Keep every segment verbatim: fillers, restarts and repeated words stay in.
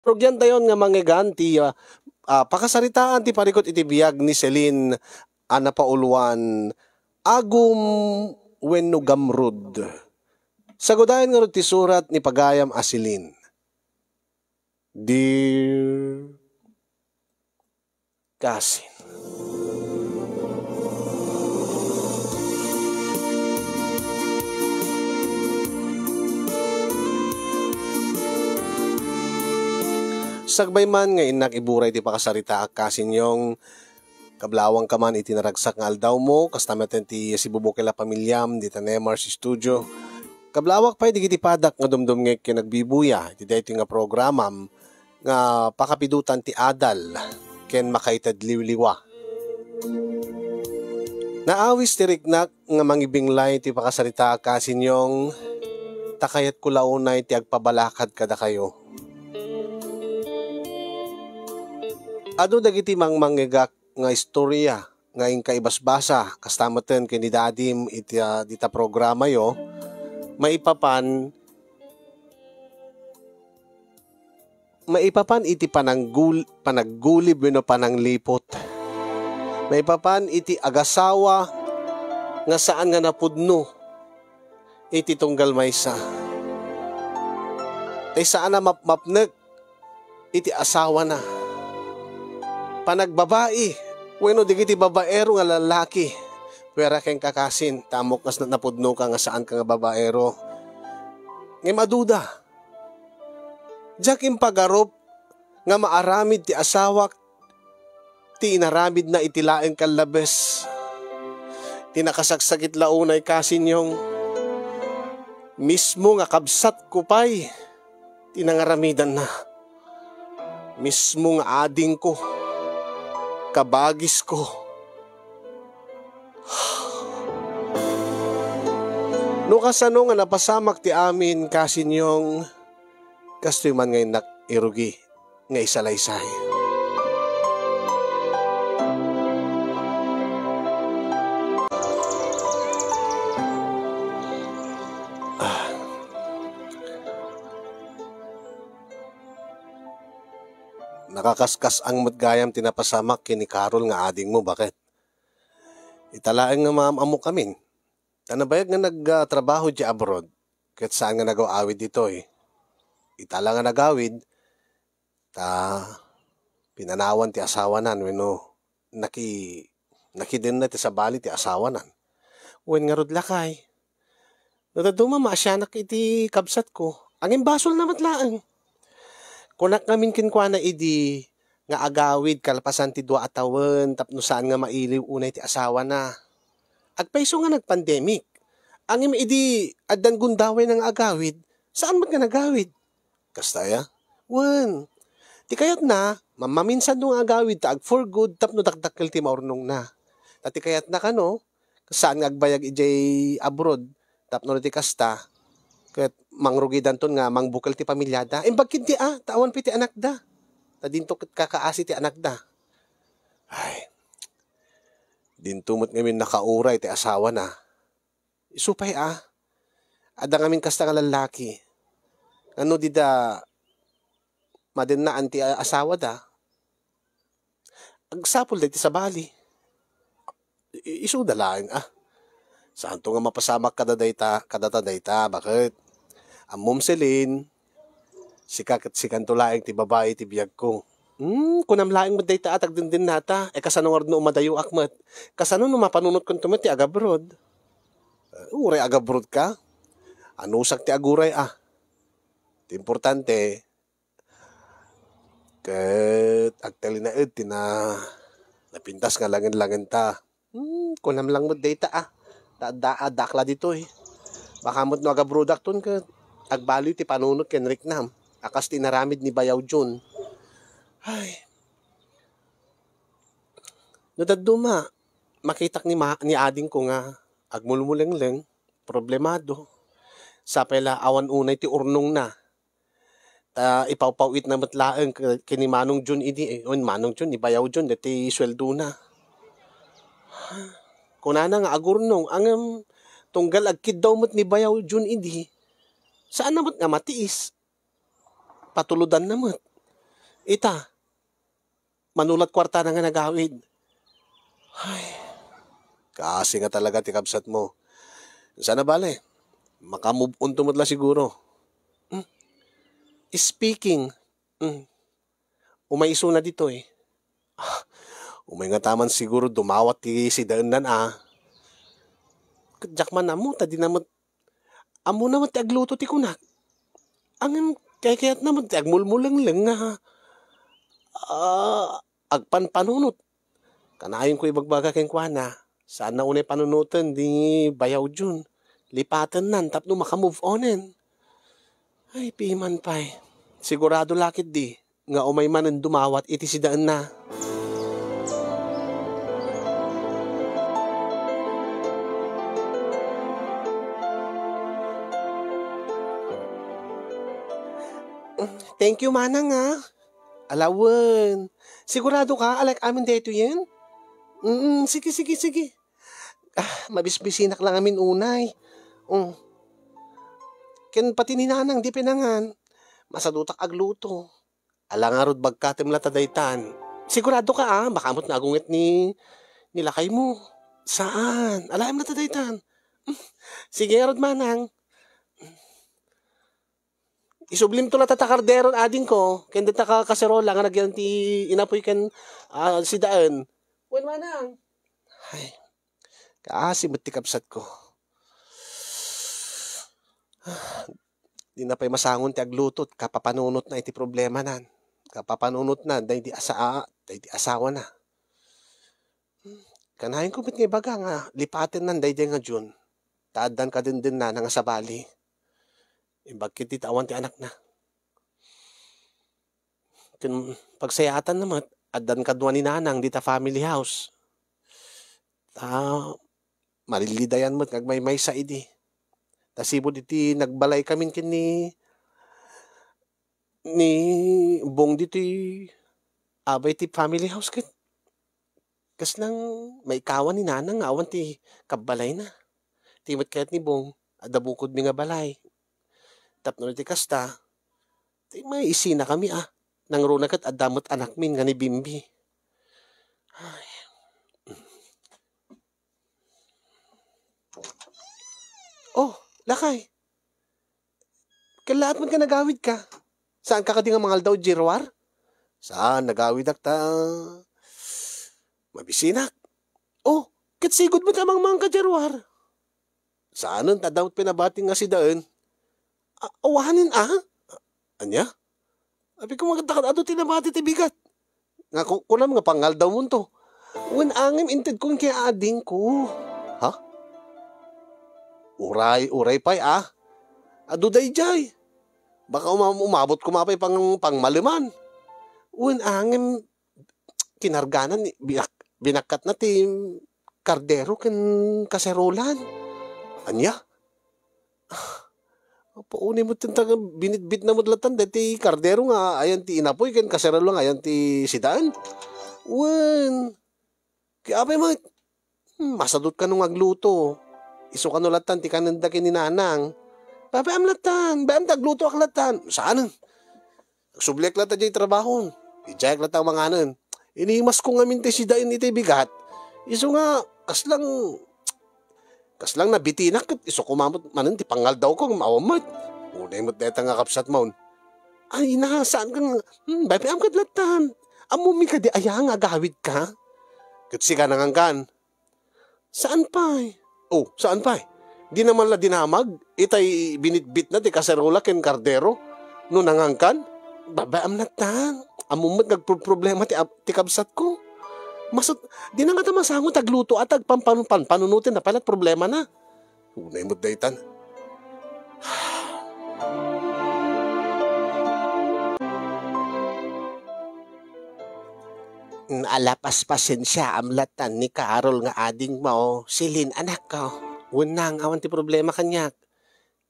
Rugyantayon nga mangngegan ti, ah, ah, pakasaritaan ti parikut iti biag ni Celine a napauluan, Agum wenno Gamrud. Sagudayen ngarud ti surat ni pagayam a Celine. Dear Kasin. Sakbay man nga innak iburay ti pakasaritaak, Kasin Yong, kablawangka man iti naragsak nga aldawmo, kasta met ti sibubukel a pamiliam dita Nemars Studio. Kablawak pay dagiti padak nga dumdumngeg ken agbibuya iti daytoy nga programam nga pakapidutan ti adal ken makaited liwliwa. Naawis ti riknak nga mangibinglay ti pakasaritaak, Kasin Yong, ta kayatko la unay ti agpabalakad kadakayo. Adu dagiti mangmangngegak nga istorya nga inka ibasbasa, kasta metten ken ni Dadim iti, ah, dita programayo, maipapan, maipapan iti pananggul-, panaggulib wenno panangliput. Maipapan iti agasawa nga saan nga napudno iti tunggal maysa. Tay saan a mapmapnek iti asawana. Panagbabai wenno dagiti babaero nga lallaki. Puera kenka, Kasin, ta ammok nga napudnoka nga saanka nga babaero. Ngem aduda. Diak impagarup nga maaramid ti asawak ti inaramidna iti laeng kallabes. Ti nakasagsakit la unay, Kasin Yong, mismo nga kabsatko pay ti nangaramidanna. Mismo nga adingko, kabagisko. No kasano nga napasamak ti amin, Kasin Yong, kastoy man nga innak irugi nga isalaysay. Ah. Nakakaskas-ang met gayam ti napasamak ken ni Carol nga adingmo, baket? Ita laeng nga maam-ammokamin. Ta nabayag nga nag-, ah, trabaho diay abroad, ket saan nga nagaw-awid ditoy. Ita la nga nagawid, ta pinanawan ti asawanan wenno naki-, nakidenna ti sabali ti asawanan. Wen ngarud, lakay, no dadduma, maasianak iti kabsatko. Ngem basolna met laeng. Kunak ngamin kenkuana idi nga agawid kalpasan ti dua a tawen tapno saan nga mailiw unay ti asawana. Agpayso nga nag-pandemic. Ngem idi addan gundawayna nga agawid, saan met nga nagawid. Kasta aya? Wen. Ti kayatna, mammaminsanto nga agawid ta ag-for good tapno dakdakkel ti maurnongna. Ta ti kayatna kano, saan nga agbayag idiay abroad tapno no ti kasta, ket mangrugidanton nga mangbukel ti pamiliada. Imbag ketdi a, ta awan pay ti anakda. Ta dinto ket kakaasi ti anakda. Ay, dinto met ngamin nakauray ti asawana. Isu pay a, adda ngamin kasta nga lallaki. Ngano dida madennaan ti a-, asawada? Agsapul dagiti sabali. I-, isuda laeng a. Saanto nga mapasamak kada dayta, kadata dayta, baket? Ammom, Celine, sika ket sikanto laeng ti babai ti biagko. Hmm, kunam laeng met dayta a tagdendennata. E, kasano ngarud no umadayoak met? Kasano no mapanunotkonto met ti agabroad? Eh, uray agabroadka? Anusak ti aguray a. Ti importante, ket agtalinaed ti na-, napintas nga langen-langenta. Hmm, kunam lang met dayta a. Ta adda, addak la ditoy. Baka met no agabroadakton ket agbaliw ti panunot ken riknam a kas ti inaramid ni Bayaw Jun. Ay. No dadduma, makitak ni ma-, ni adingko nga agmulmulengleng, problemado. Sapay la awan unay ti urnongna. Ta ipawpaw-itna met laeng ke-, ken ni Manong Jun idi, eh, wen Manong Jun, ni Bayaw Jun, daytoy sueldona. Kunana nga agurnong, ngem tunggal agkiddaw met ni Bayaw Jun idi, saanna met nga matiis. Patulodanna met. Ita, mano lat kuartana nga nagawid. Ay, kaasi nga talaga ti kabsatmo. Saan a bale, maka-move on to met la siguro. Hmm. Speaking, hmm, umay isuna ditoy. Ah, umay ngata man siguro dumawat ti sidaennan a. Ket diak man ammo ta dina met, ammona met ti agluto ti kunak. Ngem kaykayatna met ti agmulmulengleng nga, ah, agpanpanunot. Kanayonko ibagbaga kenkuana, saanna unay panunoten ti bayaw diyon. Lipatennan tapno maka-move onen. Ay, piman pay. Sigurado la ketdi nga umay manen dumawat iti sidaenna. Thank you, Manang, ah. Ala wen. Sigurado ka, alaek amin daytoyen? Mm, sige, sige, sige. Ah, mabisbisinak la ngamin unay. Mm. Ken pati ni Nanang, di pinangan. Masadutak agluto. Ala ngarud, bagkatem la ta daytan. Sigurado ka, ah, baka met nagunget ni, ni lakaymo. Saan? Alaem la ta daytan. Mm. Sige ngarud, Manang. Isublimto la ta ta kardero, adingko, ken dayta ka kaserola nga nagyan ti inapoy ken, ah, sidaen. Wen, Manang. Ay, kaasi met ti kabsatko. Dina pay masangon ti agluto, kapapanunotna iti problemanan. Kapapanunotna daydi asa-, daydi asawana. Kanayonko met nga ibaga nga lipatennan daydiay nga June. Ta addan kadenden Nanang a sabali. Imbag ketdi ta awan ti anakna. Ken pagsayaatanna met, addan kadua ni Nanang dita family house. Ta malilidayan met nga agmaymaysa idi. Ta sipud iti nagbalaykamin ken ni, ni Bong ditoy abay ti family house ket kaslang maikawan ni Nanang nga awan ti kabbalayna. Ti met kayat ni Bong, adda bukodmi nga balay. Tapno iti kasta, ti maisinakami, ah. Nangruna ket adda met anakmin nga ni Bimbi. Ay. Oh, lakay. Kellaat met nga nagawidka. Saanka kadi nga mangaldaw idiay ruar? Saan, nagawidak ta mabisinak. Oh, ket sigud met a mangmangka idiay ruar. Saanen ta adda met pinabating nga sidaen. A-, awanen, ah? Ania? Abi ko, magdakal adu ti nabati ti bigat. Nga ku-, kunam nga pangaldawmonto. Wen angem intedko ken adingko. Ha? Uray, uray pay, ah. Adu daydiay. Baka uma-, umabot koma pay pang-, pangmaleman. Wen angem kinarganan, binak-, binakkatna ti kardero ken kaserolan. Ania? Apo, unay met ti binitbitna met latan daytoy kardero nga ayan ti inapoy ken kaserola nga ayan ti sidaen. Wen, kaya apay met, hmm, masadut kano nga agluto. Isu kano latan ti kanenda ken ni Nanang. Babaem latan, babaem ta aglutoak latan. Saan? Agsubliak latta diay trabaho. Idiayak latta manganen. Inimasko ngamin ti sidaen iti bigat. Isu nga, kaslang, kaslang nabitinak ket isu koma met manen ti pangaldawko, ngem awan met. Unay met dayta nga kabsatmon. Ay, na, saan ka nga? Hmm, babaem ket lattan. Ammomi kadi aya nga agawidka? Ket sika nangankan. Saan pay? Oh, saan pay? Di naman la dinamag itay binitbitna ti kaserola ken kardero no nangankan? Babaem latta. Ammom met nga agproproblema ti ab-, ti kabsatko. Masut-, di na ngata masango ti agluto a ta agpampan-, panpanunoten na pay lat problemana. Unay met daytan. Ala, paspasensiaam lattan ni Carol nga adingmo, Celine, anakko. Wen nang, awan ti problema kaniak.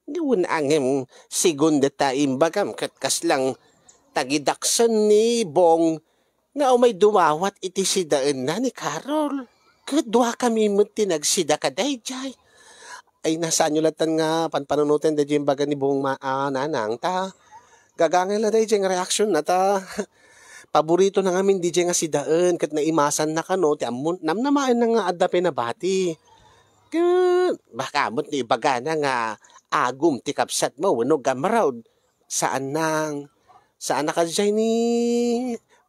Wen angem, sigun dayta imbagam ket kaslang tagidaksen ni Bong nga umay dumawat iti sidaenna ni Carol. Ket duakami met ti nagsida kadaydiay. Ay, na, saanyo lattan nga panpanunoten daydiay imbaga ni Bong ma-, a, Nanang, ta gagangay la daydiay nga reaksionna ta paboritona ngamin diay nga sidaen ket naimasanna kano ti ammon, namnamaenna nga adda pay nabati. Ket baka met no ibagana nga agum ti kabsatmo wenno gamrud. Saannang, saanna kadiay ni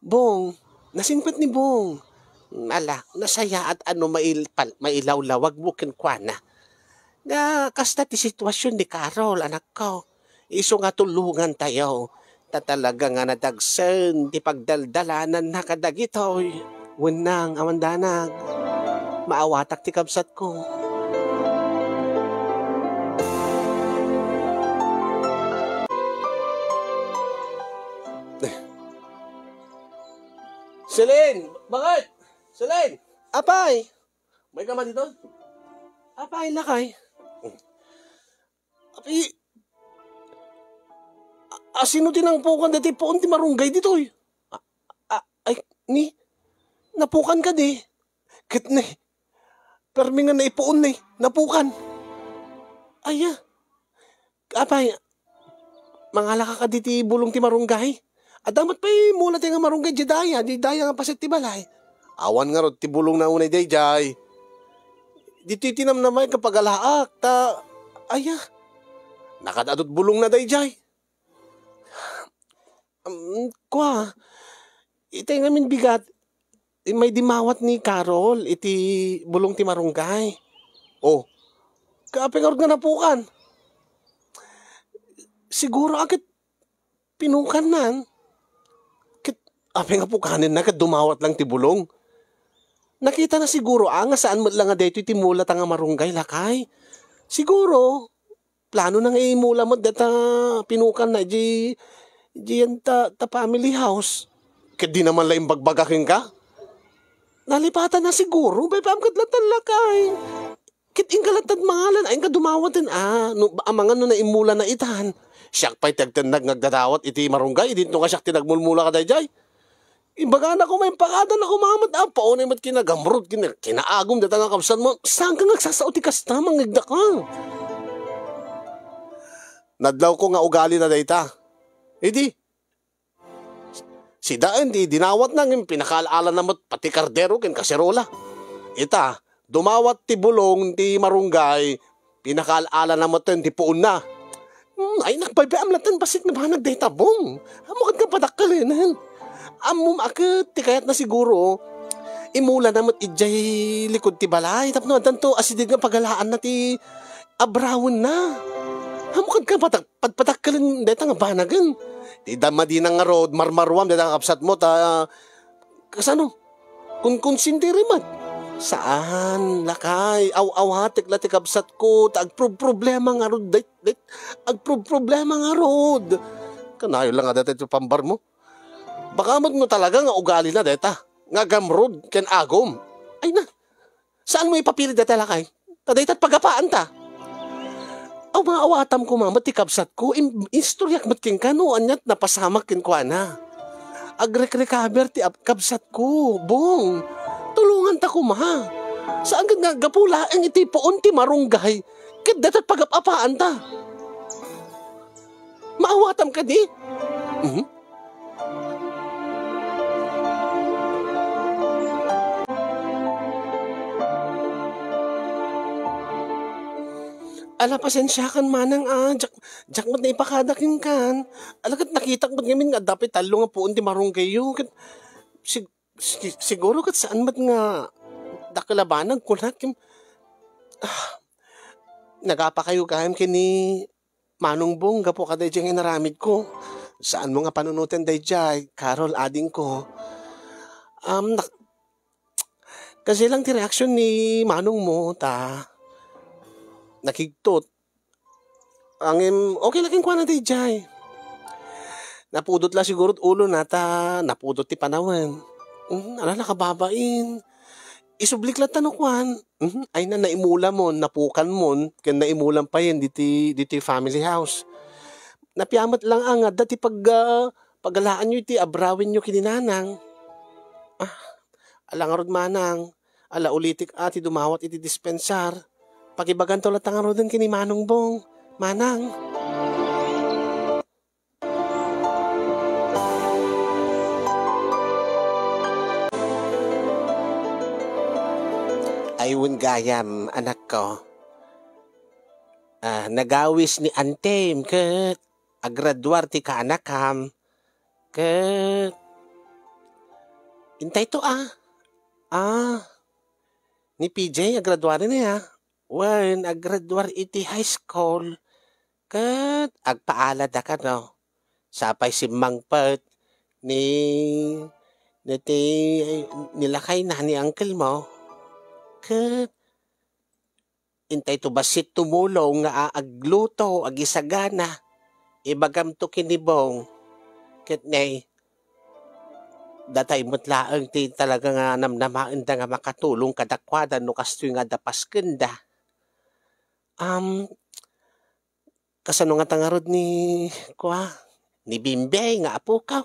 Bong. Nasingpet ni Bong. Ala, nasayaat a no mail-, pal-, mailawlawagmo kenkuana. Nga kasta ti sitwasion ni Carol, anakko. Isu nga tulongantayo. Ta talaga nga nadagsen ti pagdaldalananna kadagitoy. Wenno, awan danag. Maawatak ti kabsatko. Celine! Bakit? Celine! Apay! May ka man dito? Apay, lakay. Apay, a-, asino ti nangpukan dati puon ti marunggay ditoy? A-, a-, ay, ni, napukan kadi. Ket ni, permi nga naipuon ni, napukan. Aya, apay, mangalaka kadi ti bulong ti marunggay? Adda met pay mula ti nga marunggay, di daya, di daya nga paset ti balay. Awan ngarud ti bulongna unay daydiay. Ditoy ti namnamaek nga pagalaak, ta, aya, nakaad-adut bulongna daydiay. Um, kua, itay ngamin bigat, may dimawat ni Carol iti bulong ti marunggay. Oh, kape ngarud nga napukan. Siguro a ket pinukannan. Ket apay nga pukanenna ket dumawat lang ti bulong? Nakitana siguro a nga saan met la nga daytoy ti mula ta nga marunggay, lakay. Siguro, planona nga imula met data pinukanna idiay, idiay ta, ta family house. Ket dina man la imbagbaga kenka? Nalipatanna siguro, bay-am ket latta, lakay. Ket inka latta mangalan, ay, inka dumawaten, a, no, amangan no naimulana itan. Siak pay ti agtennag nga agdadawat iti marunggay, idinto nga siak ti nagmulmula kadaydiay. Ibagana koma, impakadana koma met, a, paunay met kinagamrud, kina-, kinaagum data nga kabsatmo. Saanka nga agsasao ti kasta, mangngegdaka? Nadlawko nga ugalina dayta. Idi, sidaen ti dinawatna ngem pinakaal-alana met pati kardero ken kaserola. Ita, dumawat ti bulong ti marunggay, pinakaal-alana metten ti puonna. Hmm, ay, nakbaybayam latta, bassit nga banag dayta, Bong. Ammok ket nga padakkelenen. Ammom a ket ti kayatna siguro, imulana met idiay likud ti balay tapno addanto asideg nga pagalaanna ti abrawenna. Ammok ket nga padak-, padpadakkelen dayta nga banagen. Ti dammadina ngarud, marmaruam dayta nga kabsatmo ta, kasano? Kunkonsinti met. Saan, lakay, aw-awatek la ti kabsatko, ta agproproblema ngarud, dayt-, dayt-, agproproblema ngarud. Kanayon la nga dayta ti pambarmo. Baka met no talaga nga ugalina dayta, nga agamrud ken agum. Ay na, saanmo ipapili dayta, lakay? Ta dayta pagapaanta. Aw, maawatam koma met ti kabsatko, im-, istoryak met kenka no aniat napasamak kenkuana. Agrekrecover ti ab-, kabsatko, Bong. Tulonganta koma. Saan ket nga gapu laeng iti puon ti marunggay ket dayta pagap-apaanta. Maawatam kadi? Mhm. Ala, pasensiakan manang a, diak, diak met naipakada kenkan. Ala, ket nakitak met ngamin nga adda pay tallo nga puon ti marunggayyo. Ket sig-, sig-, siguro ket saan met nga dakkel a banag kunak. Kim-, ah, nagapakayo gayam ken ni Manong Bong, gapu kadaydiay nga inaramidko. Saanmo nga panunoten daydiay, Carol, adingko. Um, nak-, kasi lang ti reaksyon ni manongmo, ta nakigtot. Ngem, okay la kenkuana daydiay. Napudot la siguro ti ulona ta napudot ti panawen. Mm, ala, nakababain. Isublik latta no kuan. Mhm, ay na, naimulamon, napukanmon, ken naimulam payen diti, diti family house. Napiamet lang a nga adda ti pag-, ah, pagalaanyo iti abrawenyo ken ni Nanang. Ah, ala ngarud, Manang. Ala, ulitik a ti dumawat iti dispensar. Pakibaganto latta ngaruden ken ni Manong Bong. Manang. Ay, wen gayam, anakko. Ah, nagawis ni antem ket agraduar ti kaanakam. Ket intayto, ah. Ah, ni P J, agraduarna, ah. Wen, agraduar iti high school. Ket agpaalada kano. Sapay simmangpet ni, ni ti, ni lakayna, ni uncle mo. Ket intayto bassit tumulong nga a-, agluto, agisagana. Ibagamto ken ni Bong. Ket ne, datay met laeng ti talaga nga namnamaenda nga makatulong kadakuada no kastoy nga adda paskenda. Am, kasano ngata ngarud ni, kua, ni Bimbey nga apokaw?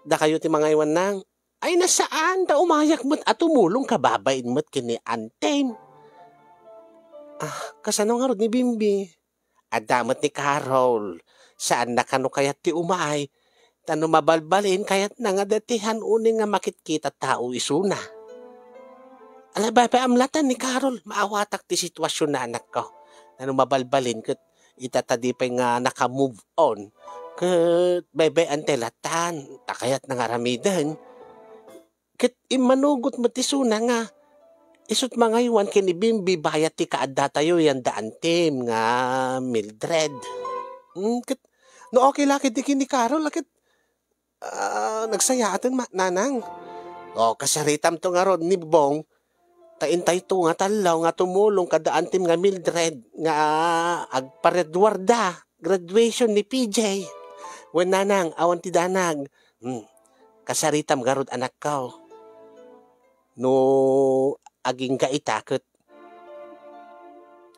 Dakayo ti mangaywan nang, ay, nasaan, ta umayak met a tumulong kababain met ken ni antem. Ah, kasano ngarud ni Bimbi? Adda met ni Carol. Saanna kano kayat ti umay. Ta no mabalbalin, kayatna nga datihan unay nga makitkita tao isuna. Ala, baybay-am latan ni Carol. Maawatak ti sitwasyon na, anakko. Ta no mabalbalin, ket ita ta di pay nga naka-move on. Ket baybay-an ti latan. Ta kayatna nga aramiden. Ket immanugot met isuna nga isu't mangaywan ken ni Bimbi bayat ti kaaddatayo yan da antem nga Mildred. Hmm, ket no okay la ketdi ken ni Carol, ket, ah, nagsayaaten ma-, nanang. O, kasaritamto ngarud ni Bong, ta intayto nga tallo nga tumulong kada antem nga Mildred nga agpareduarda, graduation ni P J. Wen, nanang, awan ti danag. Hmm. Kasaritam garud, anakko. No agingga ita ket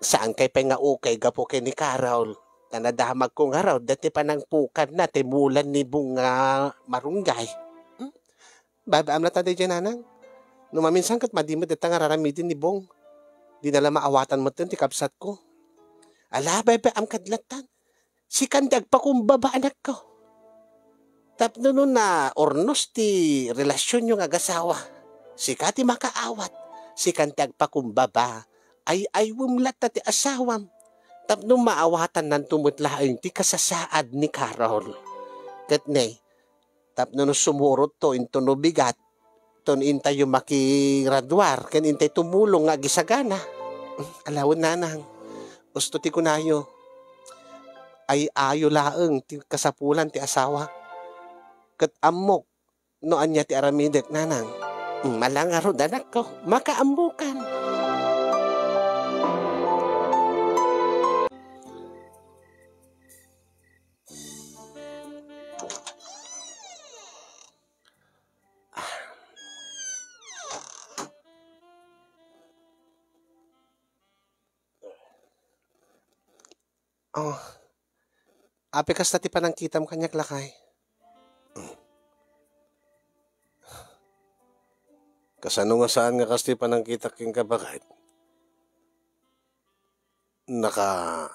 saankay pay nga ukay gapu ken ni Carol. Ta nadamagko ngarud daytoy panangpukanna ti mulan ni Bong nga marunggay. Hmm? Baybay-am latta daydiay, nanang. No maminsan ket madi met dayta nga raramiden ni Bong. Dina la maawatan metten ti kabsatko. Ala, baybay-am kad lattan. Sikan ti agpakumbaba, anakko. Tapno no naurnos ti relasionyo nga agasawa, sika ti makaawat. Sikan ti agpakumbaba. Ay-aywem latta ti asawam. Tapno maawatannanto met laeng ti kasasaad ni Carol. Ket ne, tapno no sumurotto inton no bigat, ton intayyo makiraduar ken intay tumulong nga agisagana. Ala wen, nanang, usto ti kunayo, ay-ayo laeng ti kasapulan ti asawa. Ket ammok no ania ti aramidek, nanang. Mala ngarud, anakko, makaammokan. Oh, apay kasta ti panangkitam kaniak, lakay? Kasano nga saan nga kasta ti panangkitak kenka, baket? Naka-,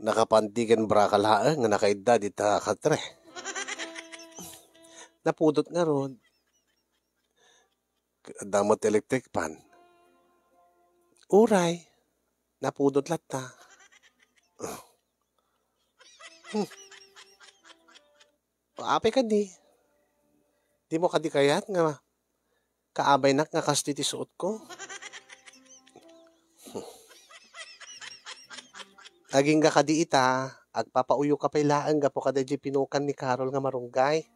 nakapanti ken braka laeng nga nakaidda dita katre. Napudot ngarud. Adda met electric fan. Uray, napudot latta. Hmm. O, apay kadi? Dimo kadi kayat nga kaabaynak nga kastoy ti suotko? Agingga kadi ita, agpapauyoka pay laeng gapu kadaydiay pinukan ni Carol nga marunggay.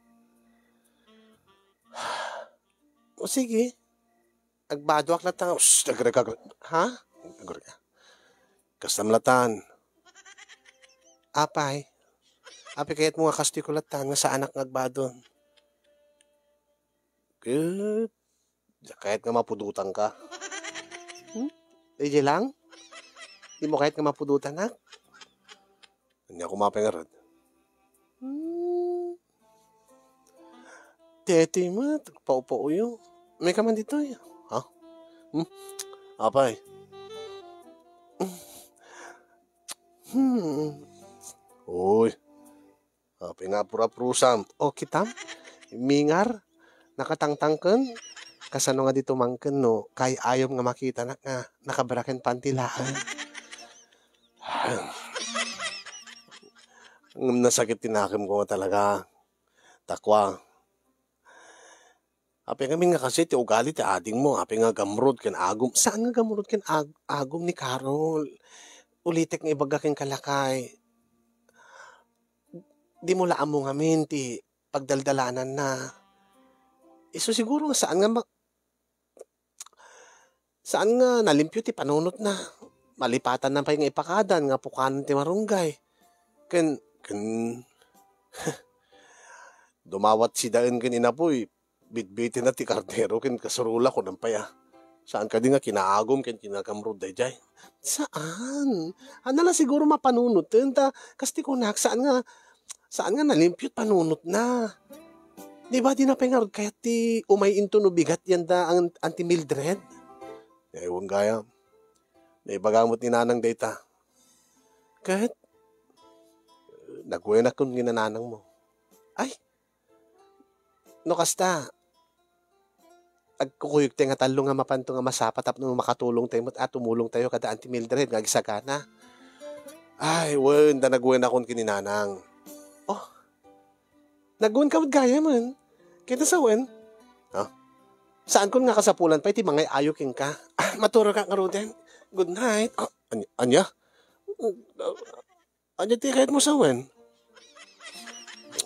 O sige, agbadoak latta nga, shh, agre-, agre-, ha? Agre-, kastam latan. Apay? Apay kayatmo nga kastoyko latan nga saanak nga agbadon? Ket, diak kayat nga mapudotanka. Hmm? Daydiay lang? Dimo kayat nga mapudotanak? Ania koma pay ngarud? Hmm. Daytoy met, agpaupaoyo. Maika man ditoy. Ha? Hmm? Apay? Hmm. Uy. Apay nga apur-aprusam? O, kitam? Mingar? Nakatangtangken? Kasano nga di tumangken no kay-ayom nga makitanak nga nakabra ken panti laeng? Ngem nasakit ti nakemko nga talaga. Ta kua, apay ngamin nga kasi ti ugali ti adingmo? Apay nga gamrud ken agum? Saan nga gamrud ken ag-, agum ni Carol? Ulitek nga ibaga kenka, lakay. Dimo la ammo ngamin ti pagdaldalananna. Isu siguro nga saan nga ma-, saan nga nalimpio ti panunotna. Malipatanna pay nga ipakadan nga pukanen ti marunggay. Ken, ken, dumawat sidaen ken inapoy, bitbitinna ti karnero ken kasurula, kunam pay a. Saan kadi nga kinaagum ken kinagamrud daydiay? Saan. Ania la siguro mapanunoten ta, kas ti kunak, saan nga, saan nga nalimpio ti panunotna. Di ba, dina pay ngarud kayat ti umay intono bigat yan da ang Auntie Mildred? Ay, wen gayam. Naibaga met ni Nanang dayta. Ket, nagwenak kun ni Nanang mo. Ay, no kasta, agkukuyogtayo nga tallo nga mapanto nga masapa tapno makatulongtayo met a tumulongtayo kada Auntie Mildred nga agsagana. Ay, wen, ta nagwenakon ken ni Nanang. Oh, nagwenka met gayamen. Ket no sawen? Ha? Saankon nga kasapulan pay ti mangay-ayo kenka. Ah, maturogak ngaruden. Good night. Ah, ania? Ania? Ania ti kayatmo sawen?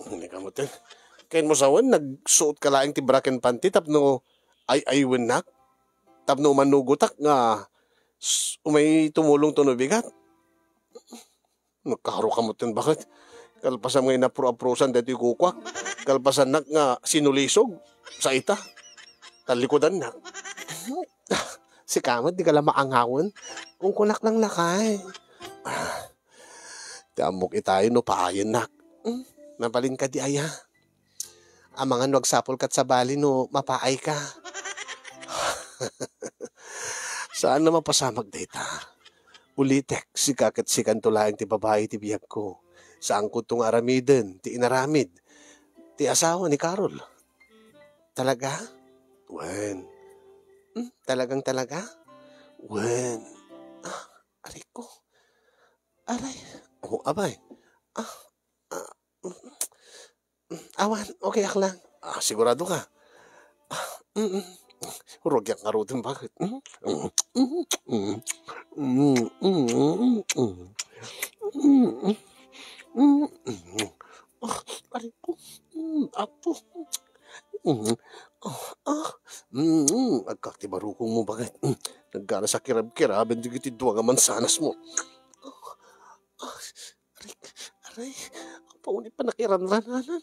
Ania ka met, eh. Kayatmo sawen, nagsuotka laeng ti bra ken panti tapno ay-aywennak? Tapno umanugotak nga s-, umay tumulongto no bigat? Nagkaroka met, baket? Kalpasan nga inapro-aprosan daytoy kukuak. Kalpasannak nga sinulisog. Sa ita. Talikudannak. Sika met, di ka la maangawen. Kunkunak lang, lakay. Ah, ti ammok itay no paayennak. Hmm, nabalin kadi aya? Amangan no agsapulka ti sabali no mapaayka. Saan a mapasamak dayta. Ulitek, sika ket sikanto laeng ti babai ti biagko. Saankonto nga aramiden ti inaramid ti asawa ni Carol. Talaga? Wen. Hmm, talagang talaga? Wen. Ah, aray ko. Aray. Oh, abay. Ah, ah, mm, mm, awan, okay ak lang. Ah, sigurado ka? Ah, mm, mm. Rugiak ngaruden, baket? Mm, mm, mm, mm, mm, mm, mm. Mm, mm. Ah, aray ko. Mm, apo. Mm. Ah, ah. Mm, agkak ti barukongmo, baket? Mm. Nagganas a kirab-kiraben dagiti dua nga mansanasmo. Ah, ah. Aray, aray, apo, ni panakiranrananan.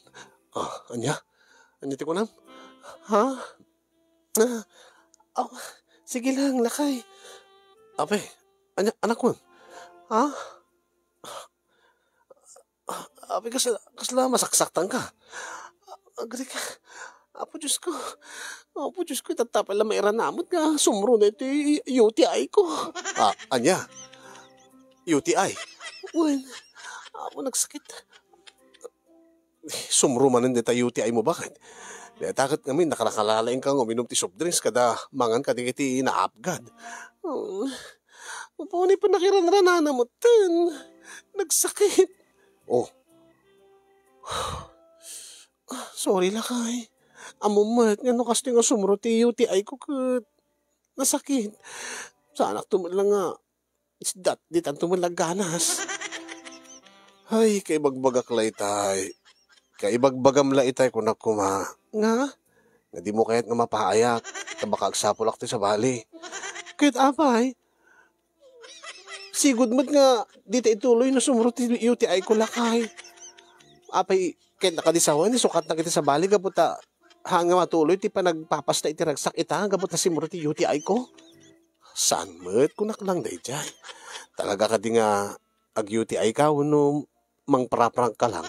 Ah, ania? Ania ti kunam? Ha? Ah, aw, sige lang, lakay. Ape, ania, anakon? Ha? Ah, ape, kas-, kasla masaksaktan ka? Agrik, Apo Diyos ko, Apo Diyos ko, tattapay la mairanamot nga sumro na iti U T I ko. Ah, ania? U T I? Wen, apo, nagsakit. Sumro manen dita U T I mo, baket? Dita ket ngamin, nakalakalaing ka nga uminum ti soft drinks kada mangan kadagiti naapgad. Hmm. Apo, ni panakiranranana metten. Nagsakit. Oh. Sorry, lakay. Ammom met nga no kastoy nga sumro ti U T I ko ket nasakit. Saanakto met lang nga isdat, ditanto met lang ganas. Ay, kaibagbagak la itay. Kaibagbagam la itay, kunak koma. Nga? Nga dimo kayat nga mapaayak, ta baka agsapulak ti sabali. Ket apay, sigud met nga dita ituloy no sumro ti U T I ko, lakay. Apay, ket nakadisawen, isukatnak iti sabali gapu ta, ha, nga matuloy ti panagpapasta iti ragsak ita gapu ta simro ti U T I ko? Saan met, kunak lang daydiay. Talaga kadi nga ag-U T I ka wenno mangparaprank ka lang?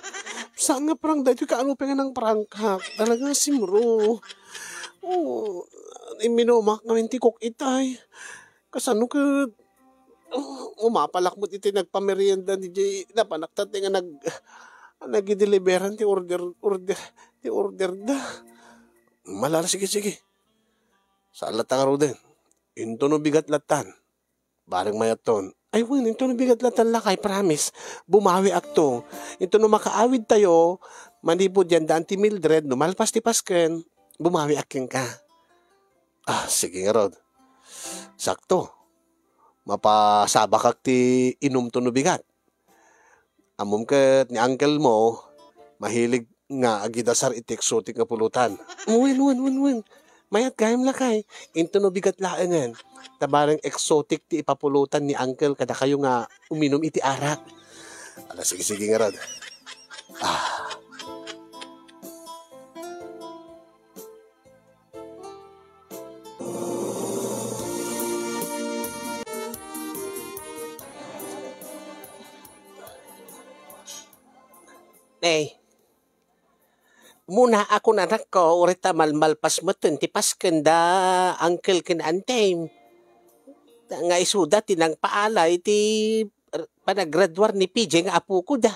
Saan nga prank daytoy, kaano pay nga nangprank ka? Talaga simro. Oh, imminumak ngamin ti Coke itay. Kasano ket, oh, umapalak met iti nagpamerienda ni Jay, napanak ta ti nga nag-, nagideliveran ti order, order, ti order da. Malala, sige, sige. Saan latta ngaruden? Into no bigat lattan. Bareng mayatton. Ay, wen, into no bigat lattan, lakay, promise. Bumawiakto. Into no makaawidtayo, manipud yan daan ti Mildred, no malpas ti Pasken, bumawiak kenka. Ah, sige ngarud. Sakto. Mapasabakak ti inumto no bigat. Ammom ket ni uncle mo, mahilig nga agidasar iti eksotik nga pulutan. Wen, wen, wen, wen. Mayat gayam, lakay. Into no bigat laengen. Ta bareng eksotik ti ipapulutan ni uncle kadakayo nga uminum iti arak. Ala, sige, sige ngarud. Ah. Eh, muna ako, anakko, uray ta malmalpas metten ti Pasken da uncle ken antem. Nga isuda ti nangpaala iti r-, panagraduar ni P J nga apoko da.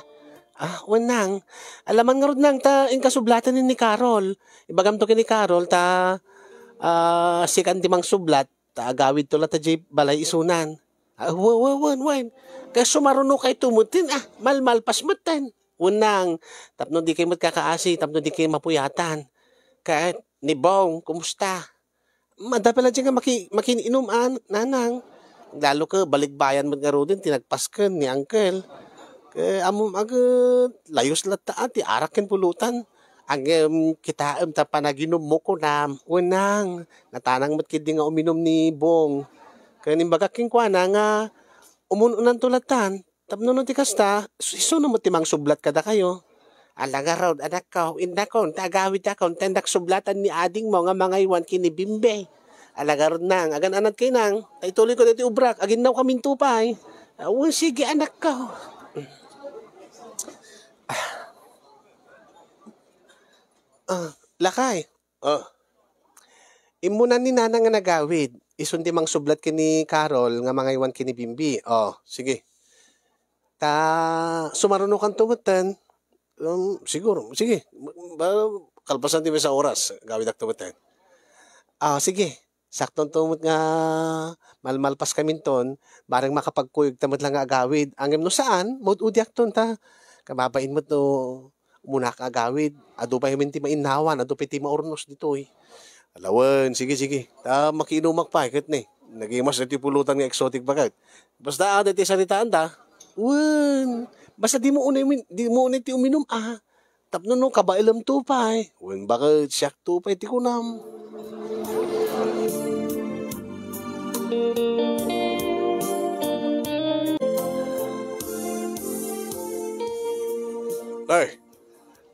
Ah, wen nang. Alaman ngarud nang ta inkasublatan ni Carol. Ibagamto ken ni Carol ta, ah, sikan ti mangsublat, ta agawidto latta diay balay isunan. Ah, wen, wen, wen, wen. Kay sumarunokayto metten, ah, malmalpas metten. Wen nang, tapno dikay met kakaasi, tapno dikay mapuyatan. Ket ni Bong, kumusta? Adda pay laeng nga maki-, makin-inum a, nanang. Lalo ket balikbayan met ngaruden ti nagpasken ni uncle. Ket ammom a ket, layus latta a ti arak ken pulutan. Ngem kitaem ta panaginummo, kunam. Wen nang, natanang met ketdi nga uminum ni Bong. Ket imbagak kenkuana nga umun-unanto lattan. Tapno no ti kasta, isuno met ti mangsublat kadakayo. Ala ngarud, anakko, innakon, ta agawidakon, ta innak sublatan ni adingmo nga mangaywan ken ni Bimbi. Ala ngarud nang, agan-anadkay nang, ta ituloyko daytoy obrak, aginnawkaminto pay. Ah, wen, sige, anakko. Ah, lakay. Ah. Immunan ni Nanang nga nagawid. Isun ti mangsublat ken ni Carol nga mangaywan ken ni Bimbi. Oh, sige. Ta, sumarunokanto metten. Um, siguro, sige. Ba, kalpasan ti maysa a oras, agawidakto metten. Ah, sige. Saktonto met nga malmalpaskaminton, bareng makapagkuyogta met la nga agawid. Ngem no saan, maud-udiakton ta. Kababain met no umunak agawid. Adu pay ngamin ti mainnawan, adu pay ti maurnos ditoy. Ala wen, sige, sige. Ta makiinumak pay ket ni. Nagimas daytoy pulutan nga eksotik baket. Basta adda ti saritaanda. Wen, basta dimo unay umin-, dimo unay ti uminum, ah. Tapno no kabaelamto pay, wen baket siakto pay ti kunam. Ay,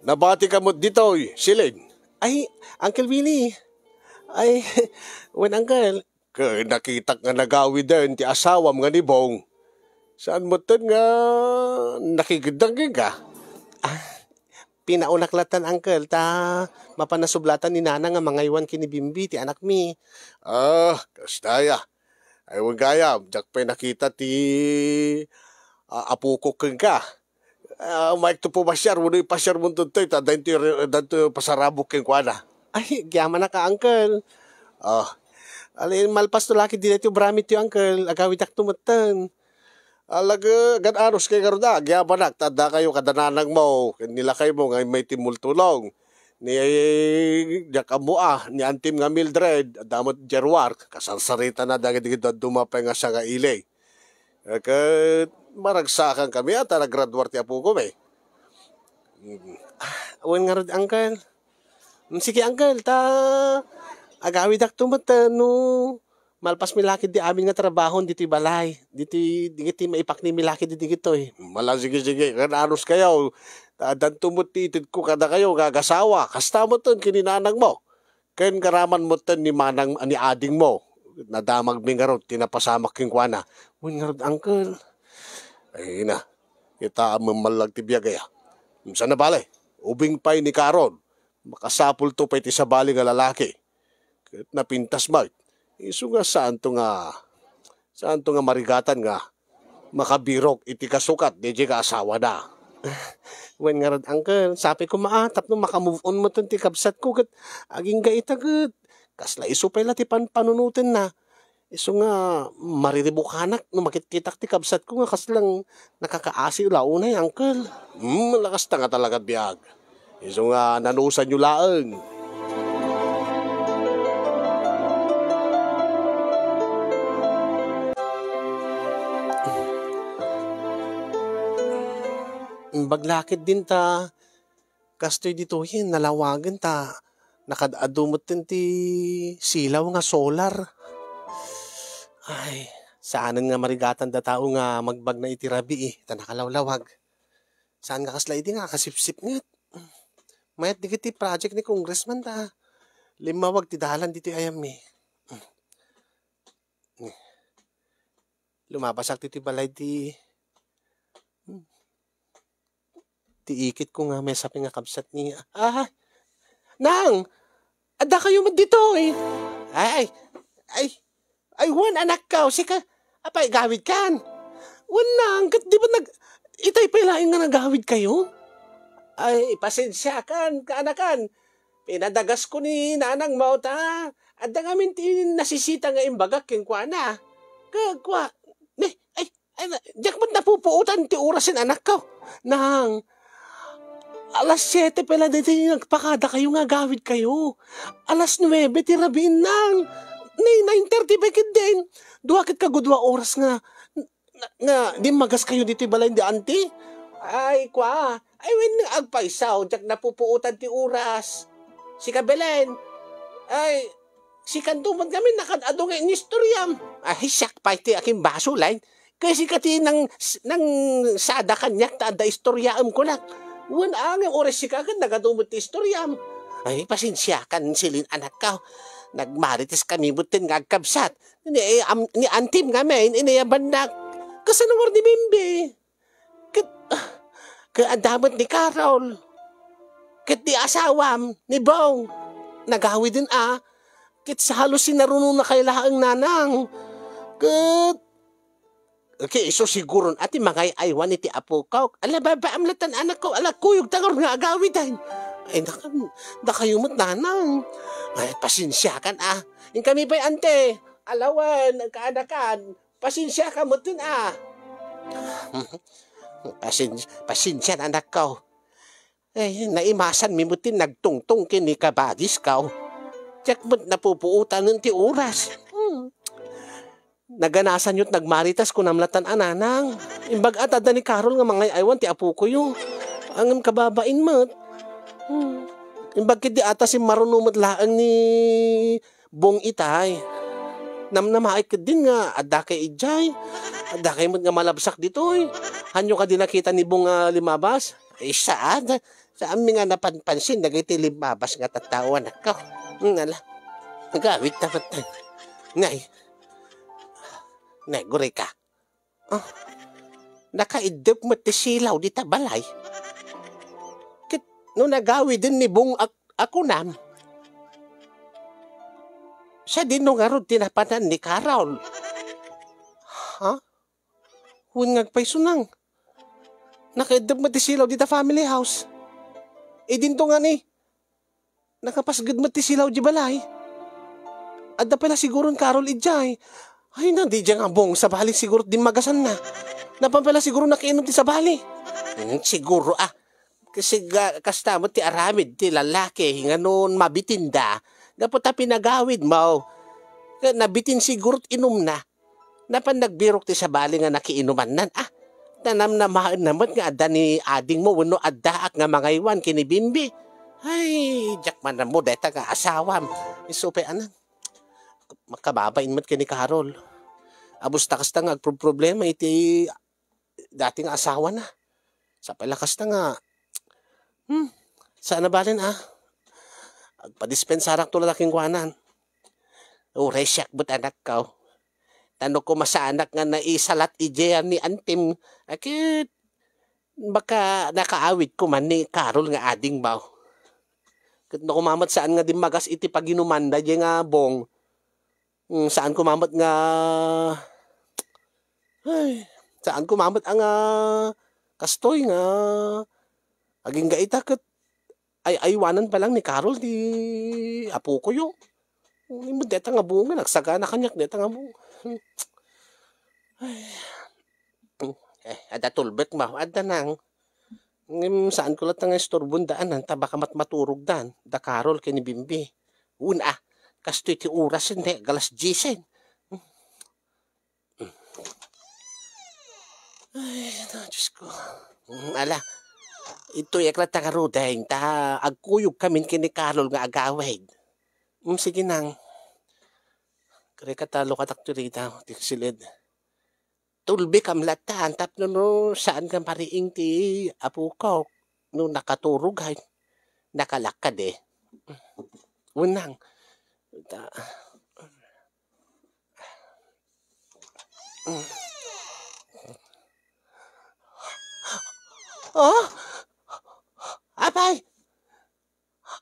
nabatika met ditoy, Siling. Ay, Uncle Willie. Ay, wen, Uncle. Ket nakitak nga nagawiden ti asawam nga ni Bong. Saan metten nga nakigeddang kenka? Ah, pinaunak lattan, Uncle, ta mapan nasublatan ni Nana nga mangaywan ken ni Bimbi ti anakmi. Ah, kasta aya. Ay, wen gayam, diak pay nakita ti, ah, apokok kenka. Ah, maikto pumasiar, wenno ipasiarmonto ditoy, ta adda intoy, adda intoy pasarabok kenkuana. Ay, agyamanak a, Uncle. Ah, ala, malpasto la ketdi daytoy obramitayo, Uncle. Agawidakto metten. Ala, agan-anuskay ngarud a, agyamanak, ta addakayo kada nanangmo, ken ni lakaymo nga immay timmultulong. Ni, diak ammo a, ni antim nga Mildred, adda met Gerwar, kasarsaritana dagiti dadduma pay nga sangaili. Ket maragsakankami a ta nagraduar ti apokom, eh. Mm. Ah, wen ngarud, Uncle. Mm, sige, Uncle, ta agawidakto met, eh, no malpasmi la ketdi amin nga trabahon ditoy balay. Ditoy, dagiti maipaknimi la ketdi dagitoy. Ala, sige, sige. Ken anuskayo, ta addanto met ti itedko kadakayo nga agasawa. Kasta metten ken ni nanangmo. Ken garaman metten ni manang, ni adingmo. Nadamagmi ngarud ti napasamak kenkuana. Wen ngarud, Uncle. Ay na, kitaem mallag ti biag aya. Saan a bale, ubing pay ni Carol. Makasapulto pay ti sabali nga lalaki. Ket napintas met. Isu nga saanto nga, saanto nga marigatan nga makabirok iti kasukat daydiay nga asawana. Wen ngarud, Uncle, sapay koma a tapno maka-move on metten ti kabsatko ket agingga ita ket Kasla isu pay la ti panpanunotenna. Isu nga mariribukanak no makitkitak ti kabsatko nga kaslang nakakaasi la unay, uncle. Hmm, lakas ta nga talaga biag. Isu nga nanusanyo laeng. Imbag la ketdin ta kastoy ditoyen, nalawagen ta nakad-adu metten ti silaw nga solar. Ay, saanen nga marigatan da tao nga magbagna iti rabii, ta nakalawlawag. Saan nga kasla idi nga kasipsipnget. Mayat dagiti project ni congressman ta limmawag ti dalan ditoy ayammi. Lumabasak ditoy balay ti, ti ikitko nga maysa pay nga kabsat ni, ah, Nang! Adda kayo met ditoy! Ay, ay, ay, wen, anakko, sika, apay, gawidkan? Wen, Nang, ket di ba nag-, itay pay laeng nga nagawid kayo? Ay, pasensiakan, kaanakan. Pinadagasko ni nanangmo ta adda ngamin ti nasisita nga imbagak kenkuana. Kagkuak, ne, ay, ay, na, diak met napupuotan ti orasen, anakko. Nang, alas siete pay la daytoy nagpakada kayo nga agawid kayo. Alas nuebe ti rabii, Nang. Ni nine thirty pay ketdin. Dua ket kagudua oras nga, nga, nga dimmagas kayo ditoy balay ni auntie. Ay, kua. Ay, wen, agpayso, diak napupuotan ti oras. Sika, Belen. Ay, sikanto met ngamin, nakad-adu nga inistoriam. Ay, siak pay ti akimbasol, ay. Ket sika ti nang, nangsada kaniak ta adda istoriaem, kunak. Wen, a, ngem uray sika ket nagadu met ti istoriam. Ay, pasensiakan, Celine, anakko. Nagmarites kami metten nga agkabsat. Ni, am-, ni antim ngamin, inayabannak. Kasano ngarud ni Bimbi? Ket, ah, ket adda met ni Carol. Ket ni asawam, ni Bong. Nagawiden a. Ket sa halos sinarunona kay laeng, Nanang. Ket, ket isu siguron a ti mangay-aywan iti apok. Ala, babaam latta, anakko, ala, kuyog ta ngarud nga agawiden. Ay, nakan, dakayo met, Nanang. Ay, pasensiakan a. Inkami pay, ante. Ala wen, kaanakan. Pasensiaka metten a. Pasen-, pasensian, anakko. Eh, naimasanmi metten nagtungtong ken ni kabadisko. Diak met napupuotanen ti oras. Hmm. Naganasanyo ti nagmarites, kunam latta, Nanang. Imbag a ta adda ni Carol nga mangay-aywan ti apokoyo. Ngem kababain met. Hmm. Imbag ketdi a ta simmaruno met laeng ni Bong itay. Namnamaek ketdin nga adda kay idiay. Adda kay met nga malabsak ditoy. Hanyo kadi nakita ni Bong nga limabas? Ay, saan. Saanmi nga napanpansin dagiti limabas nga tattao, anakko. Hmm, ala. Nagawid ta met. Nay. Nay, gurika. Ah, nakaiddep met ti silaw dita balay. Ket no nagawiden ni Bong ak-, a kunam, sadino ngarud ti napanan ni Carol? Ha? Wen nga agpayso, Nang. Nakaiddep met ti silaw dita family house. Idinto ngani, nakapasged met ti silaw di balay. Adda pay la siguron Carol idiay. Ay, na, di diay nga Bong sabali siguro ti manggasanna. Napan pay la siguro nakiinum ti sabali. Hmm, siguro, ah. Kasi ga-, kasta met ti aramid ti lalaki nga no mabitinda, gapu ta pinagawidmo. Nga nabitin siguro ti inumna. Napan nagbirok ti sabali nga nakiinumannan, ah. Nanamnamaenna met nga adda ni adingmo wenno addaak nga mangaywan ken ni Bimbi. Ay, diak man ammo dayta nga asawam. Isu pay, anak. Makababain met ken ni Carol. Abus ta kasta nga agproproblema iti dati nga asawana. Sapay la kasta nga, hmm, saan a balen, ah. Agpadispensarakto la kenkuana. Uray siak met, anakko. Ta no kumasaanak nga naisalat idiay ni antim, a ket baka nakaawid koma ni Carol nga adingmo. Ket no koma met saan nga dimmagas iti paginumanda diay nga Bong, mm, saan koma met nga, ay, saan koma met a nga kastoy nga agingga ita ket ay-aywanan pa lang ni Carol ti apokoyo. Imo deta nga bunga, nagsagana kaniak deta nga bunga. Ay. Eh, adda tulbek mo, adda nang. Ngem saanko latta nga istorbon daanan, ta baka mat-, maturogdan, da Carol ken ni Bimbi. Wen a, kastoy ti orasen, ne, galas diesen. Ay, na, Diyos ko. Mm, ala, ituyak latta ngaruden, ta agkuyogkamin ken ni Carol nga agawid. Mm, sige nang. Kari ka talo katak ti rita, ti silid. Tulbekam latta, tapno no saan nga mariing ti apokok, no nakaturog hay, nakalak kadi. Wen nang. Ta-, Ah? Apay!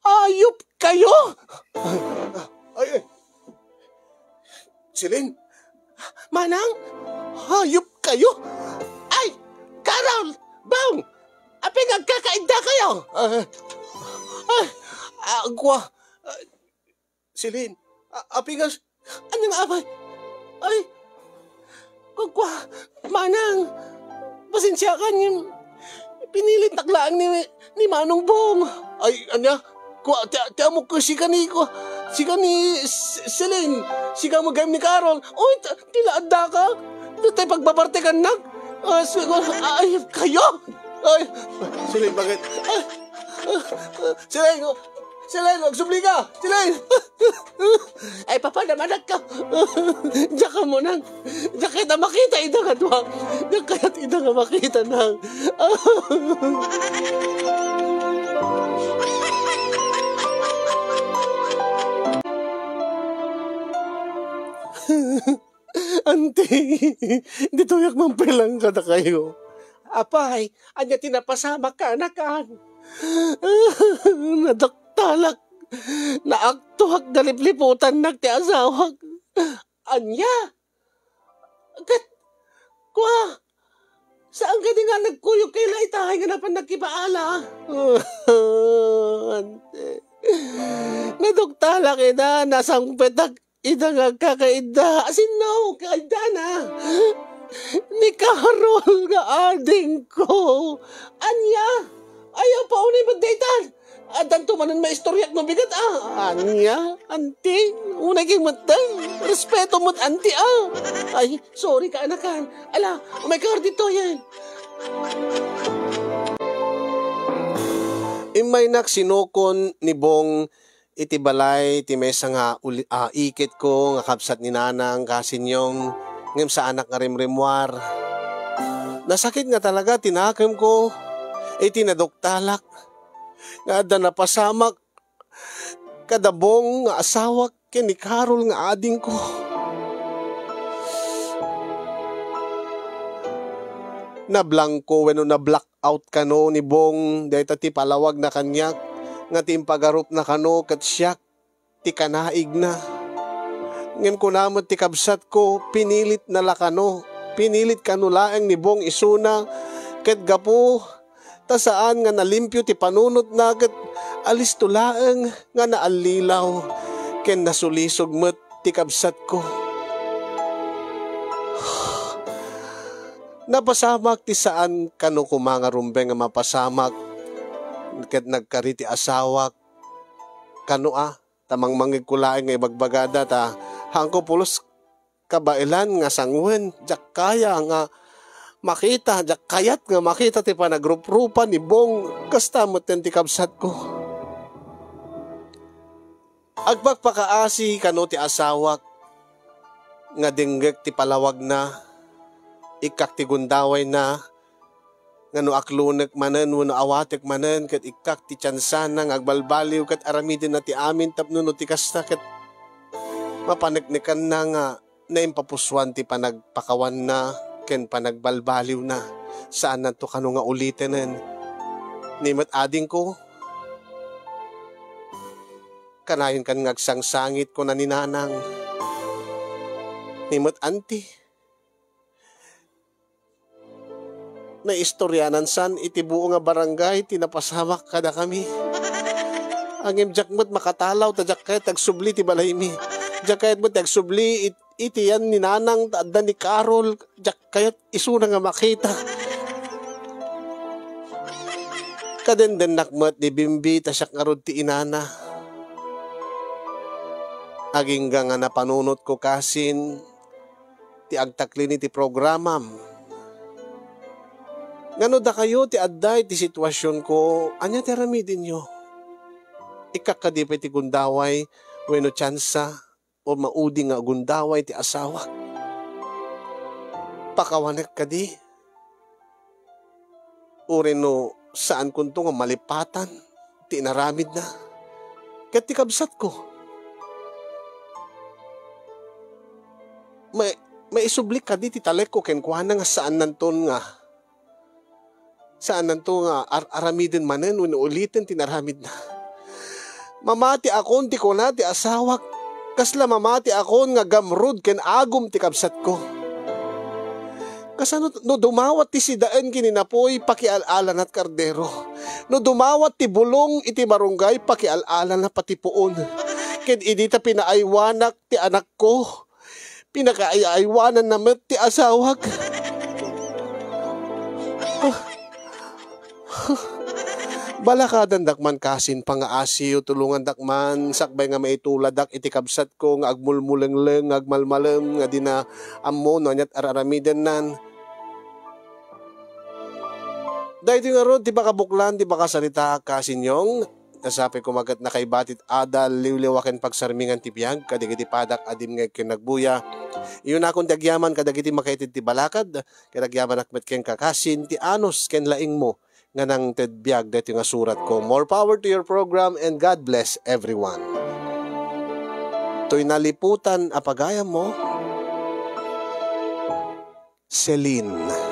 Ayop kayo! Ay, ay. Celine? Manang? Ayop kayo! Ay! Carol! Bong! Apay nga agkakaidda kayo? Ah, ah, ah, agwa. Ah, Celine, a-, apay nga s-, ania nga apay? Ay, kukua, manang, pasensiakan, pinilitnak laeng ni, ni Manong Bong. Ay, ania? Kua, ti, ti amok ko, sika ni, kua, sika ni S-, Celine, sika mo gayam ni Carol. Uy, ta-, ti la adda ka? Ditoy pagbabartekannak? Ah, s-, ay, kayo? Ay, Celine, bakit? Ah, ah, ah, Celine, oh, Celine, agsubli ka! Celine! Ay, papa, namanak ka! Diyak ka mo nang, diyak kita makita ida nga duwa. Diyak kayat ida nga makita nang. Anti, ditoyak man pay lang kadakayo. Apay, ania ti napasamak, kaanakan? Naduktalak. Naaktuak nga lipliputannak ti asawak. Ania? Ket, kua, saan kadi nga nagkuyog kay la itahay nga napan nagkipaala? Anti. Naduktalak ida, nasangpetak ida nga agkakaidda. Asinno, kaiddana? Ni Carol nga adingko. Ania? Ayaw pa unay met daytan. Addanto manen maistoriak no bigat, ah. Ania? Anti? Unay kay metten. Respeto met, anti, ah. Ay, sorry, kaanakan. Ala, umay ka ditoyen. Immaynak sinukon ni Bong iti balay ti maysa nga uli-, a, iketko nga kabsat ni Nanang Kasinyong, ngem saanak nga rimrimmuar. Nasakit nga talaga ti nakemko iti naduktalak nga adda napasamak kada Bong nga asawak ken ni Carol nga adingko. Nablangko wenno na-blackout kano ni Bong dayta ti palawagna kaniak nga ti impagarupna kano ket siak ti kanaigna. Ngem kuna met ti kabsatko, pinilitna la kano, pinilit kano laeng ni Bong isuna, ket gapu ta saan nga nalimpio ti panunotna ket alisto laeng nga naallilaw ken nasulisog met ti kabsatko. Napasamak ti saan kano koma nga rumbeng nga mapasamak ket nagkari ti asawak kano a, ta mangmangegko laeng nga ibagbagada ta haanko pulos kabaelan nga sanguen, diak kaya nga makita, diak kayat nga makita ti panagruprupa ni Bong, kasta metten ti kabsatko. Agpakpakaasi kano ti asawak nga denggek ti palawagna, ikkak ti gundawayna, nga no aklonek manen wenno awatek manen ket ikkak ti tiansana nga agbalbaliw ket aramidenna ti amin tapno no ti kasta ket mapaneknekanna nga naimpapusoan ti panagpakawanna ken panagbalbaliwna. Saannanto kano nga ulitenen. Ni met adingko, kanayon kan nga agsangsangit, kuna ni Nanang. Ni met anti, naistorianan san iti buo nga barangay ti napasamak kadakami. Ngem diak met makatalaw ta diak kayat agsubli ti balaymi. Diak kayat met ti agsubli it-, iti yan ni Nanang ta adda ni Carol. Diak kayat isuna nga makita. Kadendennak met ni Bimbi ta siak ngarud ti inana. Agingga nga napanunotko kasin ti agtaklin iti programam. Ngano dakayo ti adda iti situasionko, ania ti aramidenyo? Ikkak kadi pay ti gundaway wenno tiansa o maudi nga agundaway ti asawak? Pakawanek kadi? Uray no saankonto nga malipatan ti inaramidna ket ti kabsatko? May, maisubli kadi ti talekko kenkuana nga saannanton nga, saannanto nga ar-, aramiden manen wenno uliten ti inaramidna? Mamatiakon ti kuna ti asawak, kasla mamatiakon nga gamrud ken agum ti kabsatko. Kasano no dumawat ti sidaen ken ni napoy, pakial-alanat kardero? No dumawat ti bulong iti marunggay, pakial-alana pati puon. Ken idi ta pinaaywanak ti anakko, pinakaaywananna met ti asawak. Balakadandak man kasin, pangaasiyo, tulongandak man sakbay nga maituladak iti kabsatko nga agmulmulengleng, nga agmalmalem, nga dina ammo no aniat ar-aramidennan. Daytoy ngarud ti pakabuklan ti pakasaritaak kasin, Yong. Nasapay koma ket nakaibatit adal, liwliwa ken pagsarmingan ti biag kadagiti padak a dimngeg ken nagbuya. Iyunakon ti agyaman kadagiti makaitid ti balakad, ket agyamanak met kenka kasin ti anus ken laingmo nga nangted biag daytoy nga suratko. More power to your program and God bless everyone. Toy naliputan a pagayammo, Celine.